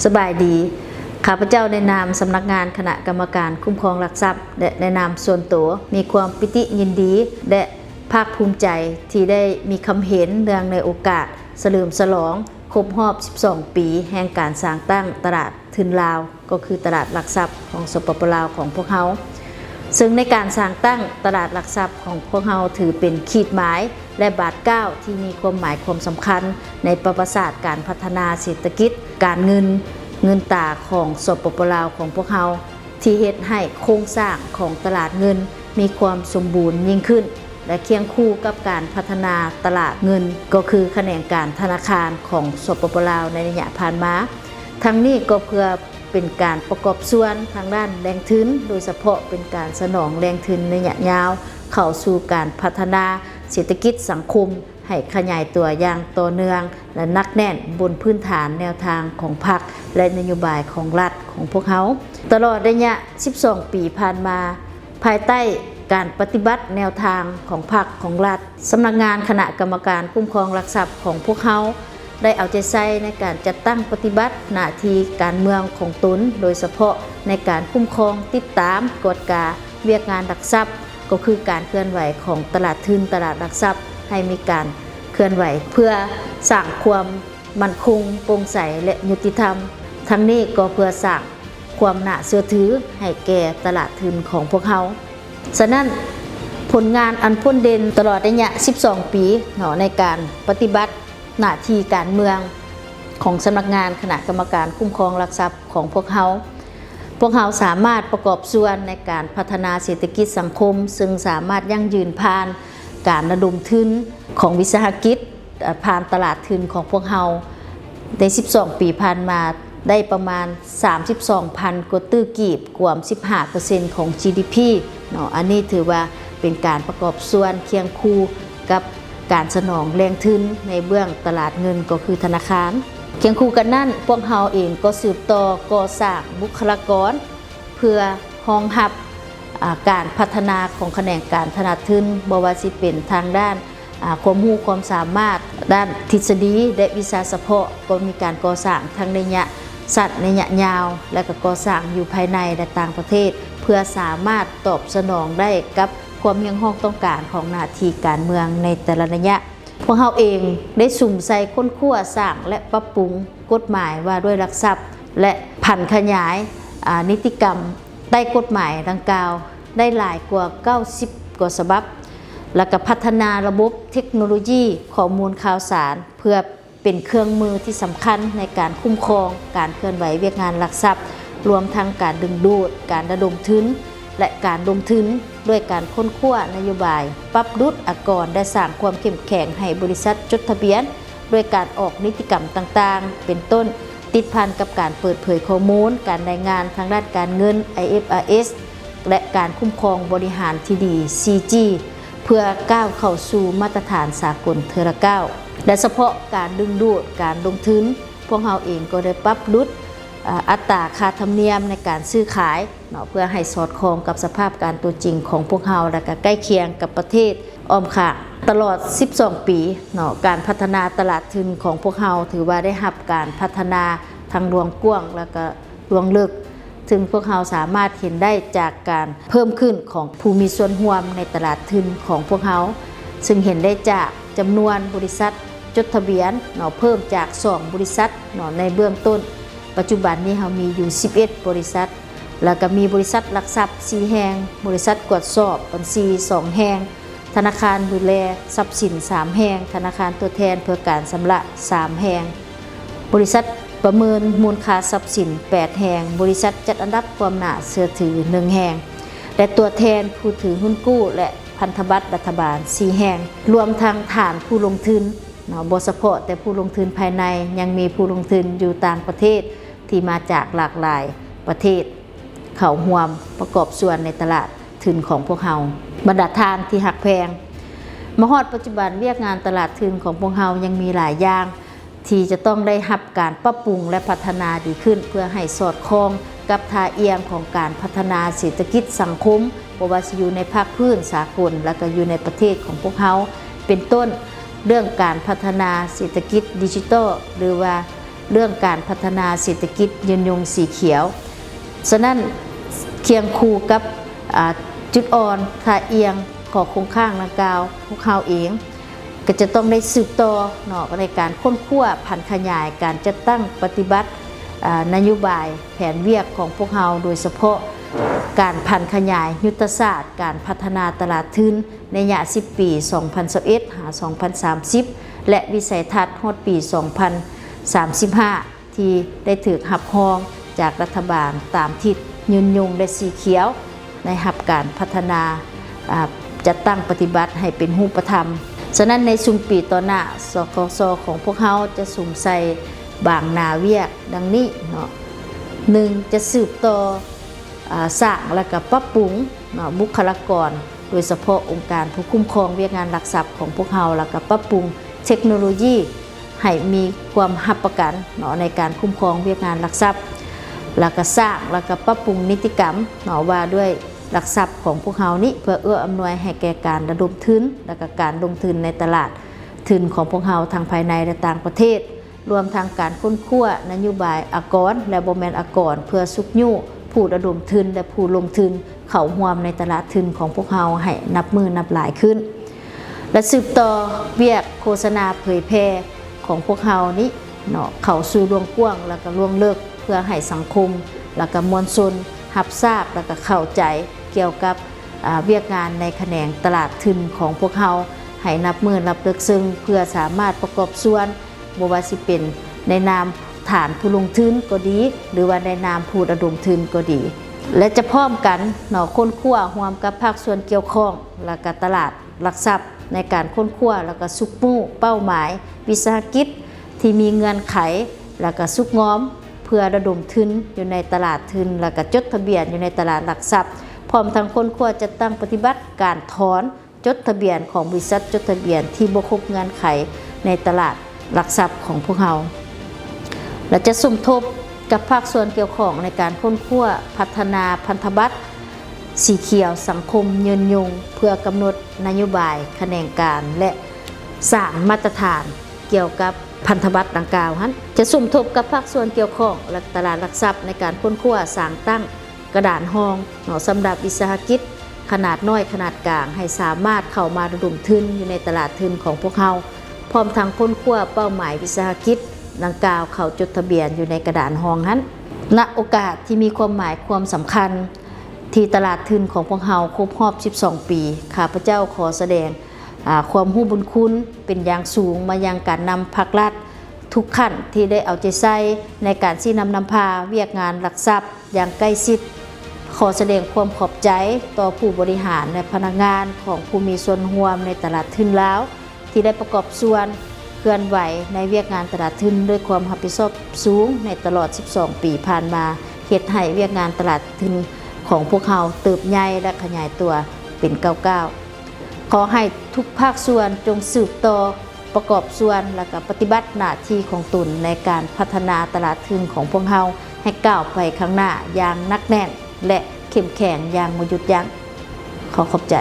ສະບາຍດີ. ຂ້າພະເຈົ້າໃນນາມສຳນັກງານຄະນະກຳມະການຄຸ້ມຄອງຫຼັກຊັບ ແລະ ໃນນາມສ່ວນໂຕ ມີຄວາມປິຕິຍິນດີ ແລະ ພາກພູມໃຈທີ່ໄດ້ມີຄຳເຫັນເນື່ອງໃນໂອກາດສະເຫຼີມສະຫຼອງຄົບຮອບສິບສອງປີແຫ່ງການສ້າງຕັ້ງຕະຫຼາດທຶນລາວ ກໍຄືຕະຫຼາດຫຼັກຊັບຂອງ ສປປ ລາວ ຂອງພວກເຮົາ. ເຊິ່ງໃນການສ້າງຕັ້ງຕະຫຼາດຫຼັກຊັບຂອງພວກເຮົາ ຖືເປັນຂີດໝາຍ ແລະ ບາດກ້າວທີ່ມີຄວາມໝາຍຄວາມສຳຄັນໃນປະຫວັດສາດການພັດທະນາເສດຖະກິດ, ການເງິນ, ເງິນຕາຂອງ ສປປ ລາວ ຂອງພວກເຮົາ ທີ່ເຮັດໃຫ້ໂຄງສ້າງຂອງຕະຫຼາດເງິນມີຄວາມສົມບູນຍິ່ງຂຶ້ນ ແລະ ຄຽງຄູ່ກັບການພັດທະນາຕະຫຼາດເງິນ ກໍຄືຂະແໜງການທະນາຄານຂອງ ສປປ ລາວ ໃນໄລຍະຜ່ານມາ. ທັງນີ້ກໍເພື່ອເປັນການປະກອບສ່ວນທາງດ້ານແຫຼ່ງທຶນ, ໂດຍສະເພາະເປັນການສະໜອງແຫຼ່ງທຶນໄລຍະຍາວເຂົ້າສູ່ການພັດທະນາເສດຖະກິດສັງຄົມ ໃຫ້ຂະຫຍາຍຕົວຢ່າງຕໍ່ເນື່ອງ ແລະ ໜັກແໜ້ນບົນພື້ນຖານແນວທາງຂອງພັກ ແລະ ນະໂຍບາຍຂອງລັດຂອງພວກເຮົາ. ຕະຫຼອດໄລຍະສິບສອງປີຜ່ານມາ, ພາຍໃຕ້ການປະຕິບັດແນວທາງຂອງພັກຂອງລັດ, ສຳນັກງານຄະນະກຳມະການຄຸ້ມຄອງຫຼັກຊັບຂອງພວກເຮົາ ໄດ້ເອົາໃຈໃສ່ໃນການຈັດຕັ້ງປະຕິບັດໜ້າທີ່ການເມືອງຂອງຕົນ, ໂດຍສະເພາະໃນການຄຸ້ມຄອງ, ຕິດຕາມ, ກວດກາວຽກງານຫຼັກຊັບ, ກໍຄືການເຄື່ອນໄຫວຂອງຕະຫຼາດທຶນ, ຕະຫຼາດຫຼັກຊັບ ໃຫ້ມີການເຄື່ອນໄຫວ ເພື່ອສ້າງຄວາມໝັ້ນຄົງ, ໂປ່ງໃສ ແລະ ຍຸຕິທຳ. ທັງນີ້ກໍເພື່ອສ້າງຄວາມໜ້າເຊື່ອຖືໃຫ້ແກ່ຕະຫຼາດທຶນຂອງພວກເຮົາ. ສະນັ້ນ, ຜົນງານອັນພົ້ນເດັ່ນຕະຫຼອດໄລຍະສິບສອງປີເນາະ ໃນການປະຕິບັດ ໜ້າທີ່ການເມືອງຂອງສຳນັກງານຄະນະກຳມະການຄຸ້ມຄອງຫຼັກຊັບຂອງພວກເຮົາ, ພວກເຮົາສາມາດປະກອບສ່ວນໃນການພັດທະນາເສດຖະກິດສັງຄົມ, ເຊິ່ງສາມາດຢັ້ງຢືນຜ່ານການລະດົມທຶນຂອງວິສາຫະກິດ, ເອີ່ ຜ່ານຕະຫຼາດທຶນຂອງພວກເຮົາ. ໃນສິບສອງປີຜ່ານມາ, ໄດ້ປະມານສາມສິບສອງພັນກວ່າຕື້ກີບ, ກວມສິບຫ້າເປີເຊັນຂອງ ຈີດີພີ ເນາະ. ອັນນີ້ຖືວ່າເປັນການປະກອບສ່ວນຄຽງຄູ່ກັບການສະໜອງແຫຼ່ງທຶນໃນເບື້ອງຕະຫຼາດເງິນ ກໍຄືທະນາຄານ. ຄຽງຄູ່ກັນນັ້ນ, ພວກເຮົາເອງກໍສືບຕໍ່ກໍ່ສ້າງບຸກຄະລາກອນ ເພື່ອຮອງຮັບ, ອາ, ການພັດທະນາຂອງຂະແໜງການທະນາດທຶນ, ບໍ່ວ່າຊິເປັນທາງດ້ານ ອາ, ຄວາມຮູ້ຄວາມສາມາດດ້ານທິດສະດີ ແລະ ວິຊາສະເພາະ, ກໍມີການກໍ່ສ້າງທັງໄລຍະສັ້ນ, ໄລຍະຍາວ ແລະ ກໍກໍ່ສ້າງຢູ່ພາຍໃນ ແລະ ຕ່າງປະເທດ, ເພື່ອສາມາດຕອບສະໜອງໄດ້ກັບຄວາມຮຽກຮ້ອງຕ້ອງການຂອງໜ້າທີ່ການເມືອງໃນແຕ່ລະໄລຍະ. ພວກເຮົາເອງໄດ້ສຸມໃສ່ຄົ້ນຄວ້າ, ສ້າງ ແລະ ປັບປຸງກົດໝາຍວ່າດ້ວຍຫຼັກຊັບ ແລະ ຜັນຂະຫຍາຍ, ອາ, ນິຕິກຳໃຕ້ກົດໝາຍດັ່ງກ່າວໄດ້ຫຼາຍກວ່າເກົ້າສິບກວ່າສະບັບ, ແລ້ວກໍພັດທະນາລະບົບເທັກໂນໂລຢີຂໍ້ມູນຂ່າວສານ ເພື່ອເປັນເຄື່ອງມືທີ່ສຳຄັນໃນການຄຸ້ມຄອງການເຄື່ອນໄຫວວຽກງານຫຼັກຊັບ, ລວມທັງການດຶງດູດການລະດົມທຶນ ແລະ ການລົງທຶນ ດ້ວຍການຄົ້ນຄວ້ານະໂຍບາຍ, ປັບດຸດອາກອນ ແລະ ສ້າງຄວາມເຂັ້ມແຂງໃຫ້ບໍລິສັດຈົດທະບຽນ ດ້ວຍການອອກນິຕິກຳຕ່າງໆ ເປັນຕົ້ນ ຕິດພັນກັບການເປີດເຜີຍຂໍ້ມູນ, ການລາຍງານທາງດ້ານການເງິນ ໄອເອັຟອາເອັສ ແລະ ການຄຸ້ມຄອງບໍລິຫານທີ່ດີ ຊີຈີ ເພື່ອກ້າວເຂົ້າສູ່ມາດຕະຖານສາກົນເທື່ອລະກ້າວ. ແລະ ສະເພາະການດຶງດູດການລົງທຶນ, ພວກເຮົາເອງກໍໄດ້ປັບຫຼຸດ, ອາ, ອັດຕາຄ່າທຳນຽມໃນການຊື້ຂາຍ ເນາະ ເພື່ອໃຫ້ສອດຄ່ອງກັບສະພາບການຕົວຈິງຂອງພວກເຮົາ ແລະ ກໍໃກ້ຄຽງກັບປະເທດອ້ອມຂ້າງ. ຕະຫຼອດສິບສອງປີເນາະ ການພັດທະນາຕະຫຼາດທຶນຂອງພວກເຮົາ ຖືວ່າໄດ້ຮັບການພັດທະນາທັງລວງກວ້າງ ແລະ ກໍລວງເລິກ, ເຊິ່ງພວກເຮົາສາມາດເຫັນໄດ້ຈາກການເພີ່ມຂຶ້ນຂອງຜູ້ມີສ່ວນຮ່ວມໃນຕະຫຼາດທຶນຂອງພວກເຮົາ, ເຊິ່ງເຫັນໄດ້ຈາກຈຳນວນບໍລິສັດຈົດທະບຽນເນາະ ເພີ່ມຈາກສອງບໍລິສັດເນາະ ໃນເບື້ອງຕົ້ນ, ປັດຈຸບັນນີ້ເຮົາມີຢູ່ສິບເອັດບໍລິສັດ. ແລ້ວກໍມີບໍລິສັດຫຼັກຊັບສີ່ແຫ່ງ, ບໍລິສັດກວດສອບບັນຊີສອງແຫ່ງ, ທະນາຄານດູແລຊັບສິນສາມແຫ່ງ, ທະນາຄານຕົວແທນເພື່ອການຊຳລະສາມແຫ່ງ, ບໍລິສັດປະເມີນມູນຄ່າຊັບສິນແປດແຫ່ງ, ບໍລິສັດຈັດອັນດັບຄວາມໜ້າເຊື່ອຖືໜຶ່ງແຫ່ງ ແລະ ຕົວແທນຜູ້ຖືຮຸ້ນກູ້ ແລະ ພັນທະບັດລັດຖະບານສີ່ແຫ່ງ, ລວມທັງຖານຜູ້ລົງທຶນເນາະ, ບໍ່ສະເພາະແຕ່ຜູ້ລົງທຶນພາຍໃນ, ຍັງມີຜູ້ລົງທຶນຢູ່ຕ່າງປະເທດ ທີ່ມາຈາກຫຼາກຫຼາຍປະເທດເຂົ້າຮ່ວມປະກອບສ່ວນໃນຕະຫຼາດທຶນຂອງພວກເຮົາ. ບັນດາທ່ານທີ່ຮັກແພງ, ມາຮອດປັດຈຸບັນ, ວຽກງານຕະຫຼາດທຶນຂອງພວກເຮົາຍັງມີຫຼາຍຢ່າງທີ່ຈະຕ້ອງໄດ້ຮັບການປັບປຸງ ແລະ ພັດທະນາດີຂຶ້ນ ເພື່ອໃຫ້ສອດຄ່ອງກັບທ່າອ່ຽງຂອງການພັດທະນາເສດຖະກິດສັງຄົມ, ບໍ່ວ່າຊິຢູ່ໃນພາກພື້ນສາກົນ ແລະ ກໍຢູ່ໃນປະເທດຂອງພວກເຮົາ, ເປັນຕົ້ນ ເລື່ອງການພັດທະນາເສດຖະກິດດິຈິຕອລ ຫຼືວ່າ ເລື່ອງການພັດທະນາເສດຖະກິດຍືນຍົງສີຂຽວ. ສະນັ້ນ, ຄຽງຄູ່ກັບ ອາ ຈຸດອ່ອນ, ທ່າອ່ຽງ, ຂໍ້ຄົງຄ້າງດັ່ງກ່າວ, ພວກເຮົາເອງກໍຈະຕ້ອງໄດ້ສືບຕໍ່ເນາະ ໃນການຄົ້ນຄວ້າ, ຜັນຂະຫຍາຍ, ການຈັດຕັ້ງປະຕິບັດ ອາ ນະໂຍບາຍ, ແຜນວຽກຂອງພວກເຮົາ, ໂດຍສະເພາະການຜັນຂະຫຍາຍຍຸດທະສາດການພັດທະນາຕະຫຼາດທຶນ ໃນໄລຍະສິບປີ ສອງພັນຊາວເອັດ ຫາ ສອງພັນສາມສິບ ແລະ ວິໄສທັດຮອດປີ ສອງພັນສາມສິບຫ້າ ທີ່ໄດ້ຖືກຮັບຮອງຈາກລັດຖະບານຕາມທິດຍືນຍົງ ແລະ ສີຂຽວ ໃນຮັບການພັດທະນາ ອາ ຈັດຕັ້ງປະຕິບັດໃຫ້ເປັນຮູບປະທຳ. ສະນັ້ນ ໃນຊຸມປີຕໍ່ໜ້າ ສກສ ຂອງພວກເຮົາຈະສຸມໃສ່ບາງໜ້າວຽກດັ່ງນີ້ເນາະ. ໜຶ່ງ, ຈະສືບຕໍ່ ອາ ສ້າງ ແລະ ກະປັບປຸງເນາະ ບຸກຄະລາກອນ, ໂດຍສະເພາະອົງການຜູ້ຄຸ້ມຄອງວຽກງານຫຼັກຊັບຂອງພວກເຮົາ, ແລະ ກະປັບປຸງເທັກໂນໂລຢີໃຫ້ມີຄວາມຮັບປະກັນເນາະ ໃນການຄຸ້ມຄອງວຽກງານຫຼັກຊັບ, ແລະ ກະສ້າງ ແລະ ກະປັບປຸງນິຕິກຳເນາະ ວ່າດ້ວຍຫຼັກຊັບຂອງພວກເຮົານີ້ ເພື່ອເອື້ອອຳນວຍໃຫ້ແກ່ການລະດົມທຶນ ແລະ ກະການລົງທຶນໃນຕະຫຼາດທຶນຂອງພວກເຮົາ ທັງພາຍໃນ ແລະ ຕ່າງປະເທດ. ລວມທັງການຄົ້ນຄວ້ານະໂຍບາຍອາກອນ ແລະ ບໍ່ແມ່ນອາກອນ ເພື່ອຊຸກຍູ້ຜູ້ລະດົມທຶນ ແລະ ຜູ້ລົງທຶນເຂົ້າຮ່ວມໃນຕະຫຼາດທຶນຂອງພວກເຮົາໃຫ້ນັບມື້ນັບຫຼາຍຂຶ້ນ ແລະ ສືບຕໍ່ວຽກໂຄສະນາເຜີຍແຜ່ຂອງພວກເຮົານີ້ເນາະ ເຂົ້າສູ່ລວງກວ້າງ ແລະ ກະລວງເລິກ ເພື່ອໃຫ້ສັງຄົມ ແລະ ກະມວນຊົນຮັບຊາບ ແລະ ກະເຂົ້າໃຈກ່ຽວກັບ ອາ ວຽກງານໃນຂະແໜງຕະຫຼາດທຶນຂອງພວກເຮົາໃຫ້ນັບມື້ນັບເລິກເຊິ່ງ ເພື່ອສາມາດປະກອບສ່ວນ ບໍ່ວ່າຊິເປັນໃນນາມຖານຜູ້ລົງທຶນກໍດີ ຫຼືວ່າໃນນາມຜູ້ລະດົມທຶນກໍດີ ແລະ ຈະພ້ອມກັນເນາະ ຄົ້ນຄວ້າຮ່ວມກັບພາກສ່ວນກ່ຽວຂ້ອງ ແລະ ກະຕະຫຼາດຫຼັກຊັບ ໃນການຄົ້ນຄວ້າ ແລະ ກະຊຸກຍູ້ເປົ້າໝາຍວິສາຫະກິດທີ່ມີເງື່ອນໄຂ ແລະ ກະຊຸກງອມ ເພື່ອລະດົມທຶນຢູ່ໃນຕະຫຼາດທຶນ ແລະ ກະຈົດທະບຽນຢູ່ໃນຕະຫຼາດຫຼັກຊັບ, ພ້ອມທັງຄົ້ນຄວ້າຈັດຕັ້ງປະຕິບັດການຖອນ ຈົດທະບຽນຂອງບໍລິສັດຈົດທະບຽນທີ່ບໍ່ຄົບເງື່ອນໄຂໃນຕະຫຼາດຫຼັກຊັບຂອງພວກເຮົາ ແລະ ຈະສົມທົບກັບພາກສ່ວນກ່ຽວຂ້ອງໃນການຄົ້ນຄວ້າພັດທະນາພັນທະບັດສີຂຽວສັງຄົມຍືນຍົງ ເພື່ອກຳນົດນະໂຍບາຍຂະແໜງການ ແລະ ສ້າງມາດຕະຖານກ່ຽວກັບພັນທະບັດດັ່ງກ່າວຫັ້ນ. ຈະສົມທົບກັບພາກສ່ວນກ່ຽວຂ້ອງ ແລະ ຕະຫຼາດຫຼັກຊັບໃນການຄົ້ນຄວ້າສ້າງຕັ້ງ ກະດານຮອງເນາະ ສຳລັບວິສາຫະກິດຂະໜາດນ້ອຍຂະໜາດກາງ ໃຫ້ສາມາດເຂົ້າມາລະດົມທຶນຢູ່ໃນຕະຫຼາດທຶນຂອງພວກເຮົາ, ພ້ອມທັງຄົ້ນຄວ້າເປົ້າໝາຍວິສາຫະກິດດັ່ງກ່າວເຂົ້າຈົດທະບຽນຢູ່ໃນກະດານຮອງຫັ້ນ. ນະໂອກາດທີ່ມີຄວາມໝາຍຄວາມສຳຄັນ ທີ່ຕະຫຼາດທຶນຂອງພວກເຮົາຄົບຮອບສິບສອງປີ, ຂ້າພະເຈົ້າຂໍສະແດງ ອາ ຄວາມຮູ້ບຸນຄຸນເປັນຢ່າງສູງມາຍັງການນຳພັກລັດທຸກຂັ້ນທີ່ໄດ້ເອົາໃຈໃສ່ໃນການຊີ້ນຳນຳພາວຽກງານຫຼັກຊັບຢ່າງໃກ້ຊິດ. ຂໍສະແດງຄວາມຂອບໃຈຕໍ່ຜູ້ບໍລິຫານ ແລະ ພະນັກງານຂອງຜູ້ມີສ່ວນຮ່ວມໃນຕະຫຼາດທຶນລາວ ທີ່ໄດ້ປະກອບສ່ວນເຄື່ອນໄຫວໃນວຽກງານຕະຫຼາດທຶນດ້ວຍຄວາມຮັບຜິດຊອບສູງໃນຕະຫຼອດສິບສອງປີຜ່ານມາ, ເຮັດໃຫ້ວຽກງານຕະຫຼາດທຶນຂອງພວກເຮົາເຕີບໃຫຍ່ ແລະ ຂະຫຍາຍຕົວເປັນກ້າວໆ. ຂໍໃຫ້ທຸກພາກສ່ວນຈົ່ງສືບຕໍ່ປະກອບສ່ວນ ແລະ ກະປະຕິບັດໜ້າທີ່ຂອງຕົນໃນການພັດທະນາຕະຫຼາດທຶນຂອງພວກເຮົາໃຫ້ກ້າວໄປຂ້າງໜ້າຢ່າງໜັກແໜ້ນ ແລະ ເຂັ້ມແຂງຢ່າງບໍ່ຢຸດຢັ້ງ. ຂໍຂອບໃຈ.